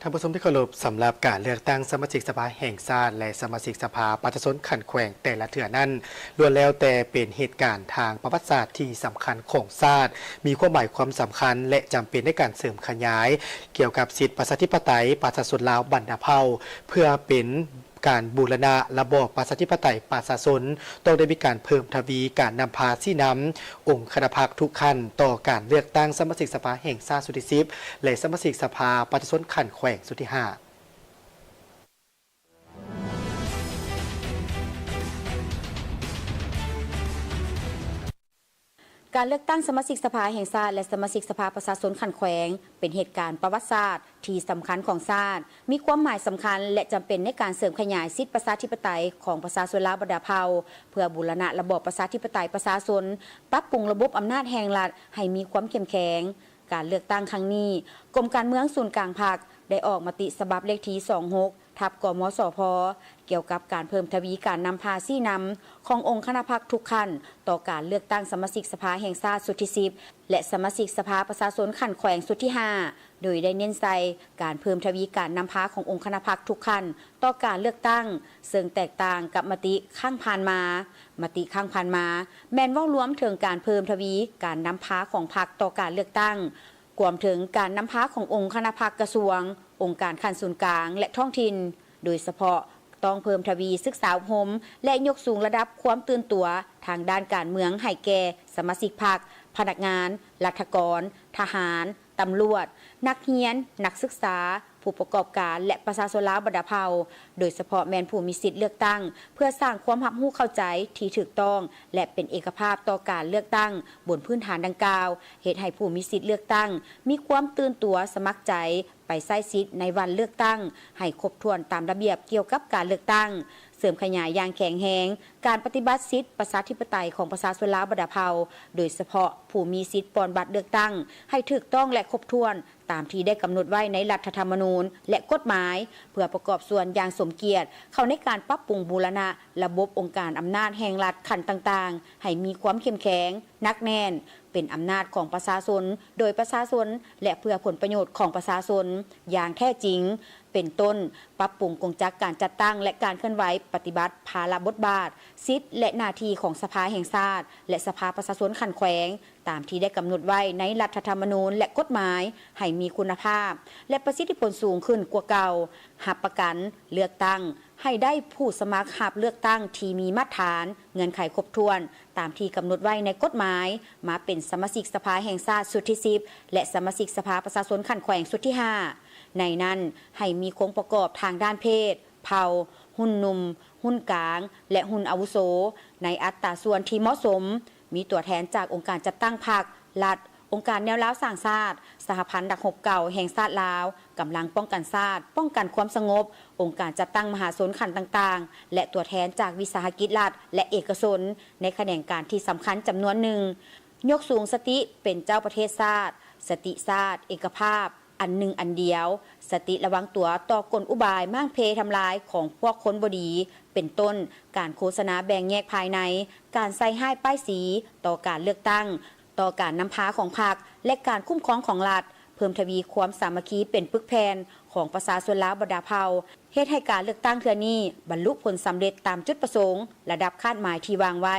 ທ່ານຜູ້ຊົມທີ່ເຄົາລົບ, ສຳລັບການເລືອກຕັ້ງສະມາຊິກສະພາແຫ່ງຊາດ ແລະ ສະມາຊິກສະພາປະຊາຊົນຂັ້ນແຂວງແຕ່ລະເທື່ອນັ້ນ ລ້ວນແລ້ວແຕ່ເປັນເຫດການທາງປະຫວັດສາດທີ່ສຳຄັນຂອງຊາດ, ມີຄວາມໝາຍຄວາມສຳຄັນ ແລະ ຈຳເປັນໃນການເສີມຂະຫຍາຍກ່ຽວກັບສິດປະຊາທິປະໄຕປະຊາຊົນລາວບັນດາເຜົ່າ ເພື່ອເປັນ ການບູລະນະລະບອບປະຊາທິປະໄຕປະຊາຊົນ, ຕ້ອງໄດ້ມີການເພີ່ມທະວີການນຳພາຊີ້ນຳອົງຄະນະພັກທຸກຂັ້ນຕໍ່ການເລືອກຕັ້ງສະມາຊິກສະພາແຫ່ງຊາດຊຸດທີສິບ ແລະ ສະມາຊິກສະພາປະຊາຊົນຂັ້ນແຂວງຊຸດທີຫ້າ. ການເລືອກຕັ້ງສະມາຊິກສະພາແຫ່ງຊາດ ແລະ ສະມາຊິກສະພາປະຊາຊົນຂັ້ນແຂວງ ເປັນເຫດການປະຫວັດສາດທີ່ສຳຄັນຂອງຊາດ, ມີຄວາມໝາຍສຳຄັນ ແລະ ຈຳເປັນໃນການເສີມຂະຫຍາຍສິດປະຊາທິປະໄຕຂອງປະຊາຊົນລາວບັນດາເຜົ່າ, ເພື່ອບູລະນະລະບອບປະຊາທິປະໄຕປະຊາຊົນ, ປັບປຸງລະບົບອຳນາດແຫ່ງລັດໃຫ້ມີຄວາມເຂັ້ມແຂງ. ການເລືອກຕັ້ງຄັ້ງນີ້, ກົມການເມືອງສູນກາງພັກໄດ້ອອກມະຕິສະບັບເລກທີສອງຫົກ ທັບ ກມສພ ກ່ຽວກັບການເພີ່ມທະວີການນຳພາຊີ້ນຳຂອງອົງຄະນະພັກທຸກຂັ້ນ ຕໍ່ການເລືອກຕັ້ງສະມາຊິກສະພາແຫ່ງຊາດຊຸດທີສິບ ແລະ ສະມາຊິກສະພາປະຊາຊົນຂັ້ນແຂວງຊຸດທີຫ້າ ໂດຍໄດ້ເນັ້ນໃສ່ການເພີ່ມທະວີການນຳພາຂອງອົງຄະນະພັກທຸກຂັ້ນຕໍ່ການເລືອກຕັ້ງ, ເຊິ່ງແຕກຕ່າງກັບມະຕິຄັ້ງຜ່ານມາ. ມະຕິຄັ້ງຜ່ານມາແມ່ນເວົ້າລວມເຖິງການເພີ່ມທະວີການນຳພາຂອງພັກຕໍ່ການເລືອກຕັ້ງ, ກວມເຖິງການນຳພາຂອງອົງຄະນະພັກກະຊວງ, ອົງການຂັ້ນສູນກາງ ແລະ ທ້ອງຖິ່ນ, ໂດຍສະເພາະຕ້ອງເພີ່ມທະວີສຶກສາອົບຮົມ ແລະ ຍົກສູງລະດັບຄວາມຕື່ນຕົວທາງດ້ານການເມືອງໃຫ້ແກ່ສະມາຊິກພັກ, ພະນັກງານ, ລັດຖະກອນ, ທະຫານ, ຕຳຫຼວດ, ນັກຮຽນ, ນັກສຶກສາ, ຜູ້ປະກອບການ ແລະ ປະຊາຊົນລາວບັນດາເຜົ່າ, ໂດຍສະເພາະແມ່ນຜູ້ມີສິດເລືອກຕັ້ງ ເພື່ອສ້າງຄວາມຮັບຮູ້ເຂົ້າໃຈທີ່ຖືກຕ້ອງ ແລະ ເປັນເອກະພາບຕໍ່ການເລືອກຕັ້ງບົນພື້ນຖານດັ່ງກ່າວ, ເຮັດໃຫ້ຜູ້ມີສິດເລືອກຕັ້ງມີຄວາມຕື່ນຕົວສະໝັກໃຈ ໄປໃຊ້ສິດໃນວັນເລືອກຕັ້ງໃຫ້ຄົບຖ້ວນຕາມລະບຽບກ່ຽວກັບການເລືອກຕັ້ງ, ເສີມຂະຫຍາຍຢ່າງແຂງແຮງການປະຕິບັດສິດປະຊາທິປະໄຕຂອງປະຊາຊົນລາວບັນດາເຜົ່າ, ໂດຍສະເພາະຜູ້ມີສິດປ່ອນບັດເລືອກຕັ້ງໃຫ້ຖືກຕ້ອງ ແລະ ຄົບຖ້ວນຕາມທີ່ໄດ້ກຳນົດໄວ້ໃນລັດຖະທຳມະນູນ ແລະ ກົດໝາຍ, ເພື່ອປະກອບສ່ວນຢ່າງສົມກຽດເຂົ້າໃນການປັບປຸງບູລະນະລະບົບອົງການອຳນາດແຫ່ງລັດຂັ້ນຕ່າງໆ ໃຫ້ມີຄວາມເຂັ້ມແຂງ, ໜັກແໜ້ນ, ເປັນອຳນາດຂອງປະຊາຊົນ, ໂດຍປະຊາຊົນ ແລະ ເພື່ອຜົນປະໂຫຍດຂອງປະຊາຊົນຢ່າງແທ້ຈິງ, ເປັນຕົ້ນ, ປັບປຸງກົງຈັກການຈັດຕັ້ງ ແລະ ການເຄື່ອນໄຫວປະຕິບັດພາລະບົດບາດ, ສິດ ແລະ ໜ້າທີ່ຂອງສະພາແຫ່ງຊາດ ແລະ ສະພາປະຊາຊົນຂັ້ນແຂວງ ຕາມທີ່ໄດ້ກຳນົດໄວ້ໃນລັດຖະທຳມະນູນ ແລະ ກົດໝາຍ ໃຫ້ມີຄຸນນະພາບ ແລະ ປະສິດທິຜົນສູງຂຶ້ນກວ່າເກົ່າ, ຮັບປະກັນເລືອກຕັ້ງ ໃຫ້ໄດ້ຜູ້ສະໝັກຮັບເລືອກຕັ້ງທີ່ມີມາດຖານ, ເງື່ອນໄຂຄົບຖ້ວນ ຕາມທີ່ກຳນົດໄວ້ໃນກົດໝາຍ, ມາເປັນສະມາຊິກສະພາແຫ່ງຊາດຊຸດທີສິບ ແລະ ສະມາຊິກສະພາປະຊາຊົນຂັ້ນແຂວງຊຸດທີຫ້າ. ໃນນັ້ນ, ໃຫ້ມີໂຄງປະກອບທາງດ້ານເພດ, ເຜົ່າ, ຮຸ່ນໜຸ່ມ, ຮຸ່ນກາງ ແລະ ຮຸ່ນອາວຸໂສ ໃນອັດຕາສ່ວນທີ່ເໝາະສົມ, ມີຕົວແທນຈາກອົງການຈັດຕັ້ງພັກ, ລັດ, ອົງການແນວລາວສ້າງຊາດ, ສະຫະພັນນັກຮົບເກົ່າແຫ່ງຊາດລາວ, ກຳລັງປ້ອງກັນຊາດ, ປ້ອງກັນຄວາມສະຫງົບ, ອົງການຈັດຕັ້ງມະຫາຊົນຂັ້ນຕ່າງໆ ແລະ ຕົວແທນຈາກວິສາຫະກິດລັດ ແລະ ເອກະຊົນ ໃນຂະແໜງການທີ່ສຳຄັນຈຳນວນໜຶ່ງ. ຍົກສູງສະຕິເປັນເຈົ້າປະເທດຊາດ, ສະຕິຊາດ, ເອກະພາບ, ອັນໜຶ່ງອັນດຽວ, ສະຕິລະວັງຕົວຕໍ່ກົນອຸບາຍມ້າງເພທຳລາຍຂອງພວກຄົນບໍ່ດີ, ເປັນຕົ້ນ ການໂຄສະນາແບ່ງແຍກພາຍໃນ, ການໃສ່ຮ້າຍປ້າຍສີຕໍ່ການເລືອກຕັ້ງ, ຕໍ່ການນຳພາຂອງພັກ ແລະ ການຄຸ້ມຄອງຂອງລັດ, ເພີ່ມທະວີຄວາມສາມັກຄີເປັນປຶກແຜ່ນຂອງປະຊາຊົນລາວບັນດາເຜົ່າ, ເຮັດໃຫ້ການເລືອກຕັ້ງເທື່ອນີ້ບັນລຸຜົນສຳເລັດຕາມຈຸດປະສົງ, ລະດັບຄາດໝາຍທີ່ວາງໄວ້.